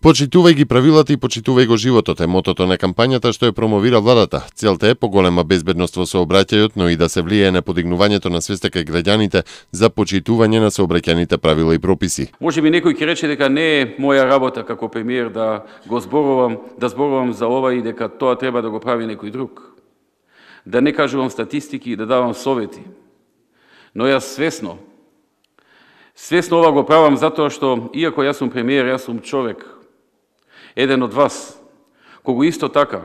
Почитувај ги правилата и почитувај го животот е мотото на кампањата што ја промовира владата. Целта е поголема безбедност во сообраќајот, но и да се влијае на подигнувањето на свеста кај граѓаните за почитување на сообраќајните правила и прописи. Може би некој ќе рече дека не е моја работа како премиер да го зборувам за ова и дека тоа треба да го прави некој друг. Да не кажувам статистики и да давам совети. Но јас свесно ова го правам затоа што, иако јас сум премиер, јас сум човек, еден од вас, кого исто така,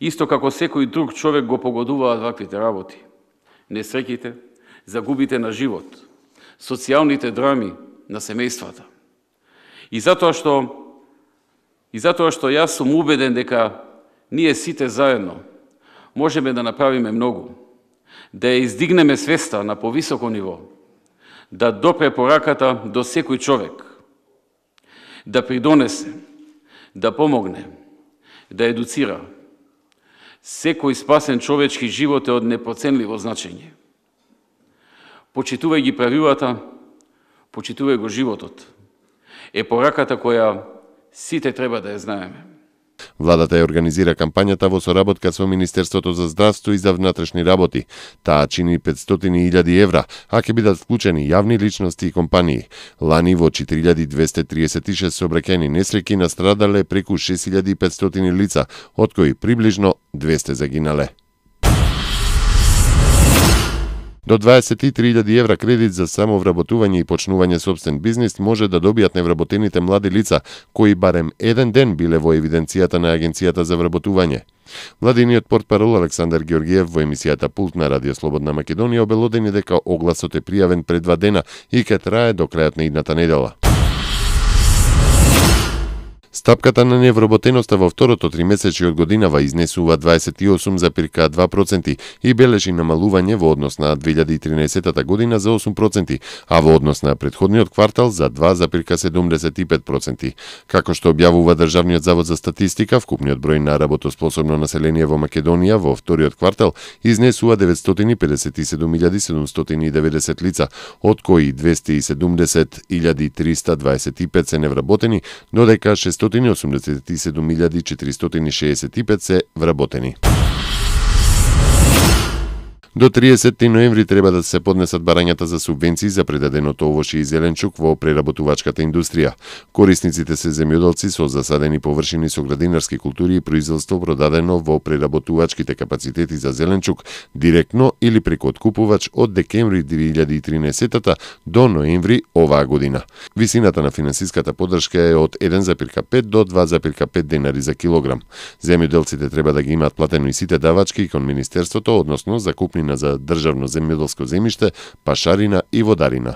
исто како секој друг човек го погодуваат ваквите работи. Несреќите, загубите на живот, социјалните драми на семејствата. И затоа што јас сум убеден дека ние сите заедно можеме да направиме многу, да ја издигнеме свеста на повисоко ниво, да допре пораката до секој човек, да придонесе, да помогне, да едуцира. Секој спасен човечки живот е од непроценливо значење. Почитувај ги правилата, почитувај го животот. Е пораката која сите треба да ја знаеме. Владата ја организира кампањата во соработка со Министерството за здравство и за внатрешни работи. Таа чини 500.000 евра, а ќе бидат вклучени јавни личности и компании. Лани во 4236 сообраќајни несреќи настрадале преку 6500 лица, од кои приближно 200 загинале. До 23.000 евра кредит за самовработување и почнување собствен бизнис може да добијат невработените млади лица, кои барем еден ден биле во евиденцијата на Агенцијата за вработување. Владиниот портпарол Александар Георгиев во емисијата Пулт на Радио Слободна Македонија обелодени дека огласот е пријавен пред 2 дена и ќе трае до крајот на идната недела. Стапката на невработеноста во второто тримесечје од годинава изнесува 28,2% и бележи намалување во однос на 2013 година за 8%, а во однос на претходниот квартал за 2,75%. Како што објавува Државниот завод за статистика, вкупниот број на работоспособно население во Македонија во вториот квартал изнесува 957.790 лица, од кои 270.325 се невработени, додека 687.465 се вработени. До 30 ноември треба да се поднесат барањата за субвенции за предаденото овошје и зеленчук во преработувачката индустрија. Корисниците се земјоделци со засадени површини со градинарски култури и производство продадено во преработувачките капацитети за зеленчук директно или преку откупувач од декември 2013 до ноември оваа година. Висината на финансиската поддршка е од 1,5 до 2,5 денари за килограм. Земјоделците треба да ги имаат платено и сите давачки кон Министерството, односно закупнина за државно земјоделско земјиште, пашарина и водарина.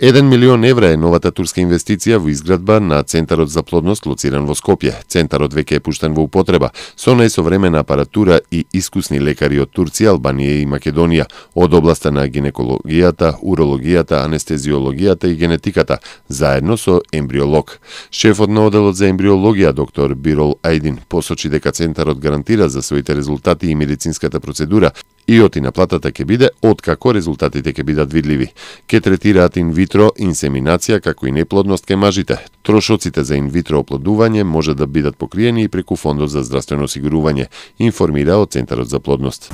1 милион евра е новата турска инвестиција во изградба на Центарот за плодност лоциран во Скопје. Центарот веќе е пуштен во употреба, со најсовремена апаратура и искусни лекари од Турција, Албанија и Македонија, од областа на гинекологијата, урологијата, анестезиологијата и генетиката, заедно со ембриолог. Шефот на оделот за ембриологија, доктор Бирол Ајдин, посочи дека Центарот гарантира за своите резултати и медицинската процедура, и оти наплатата ќе биде откако резултатите ќе бидат видливи. Ке третираат инвитро инсеминација како и неплодност кај мажите. Трошоците за инвитро оплодување може да бидат покриени и преку Фондот за здравствено осигурување, информира од Центарот за плодност.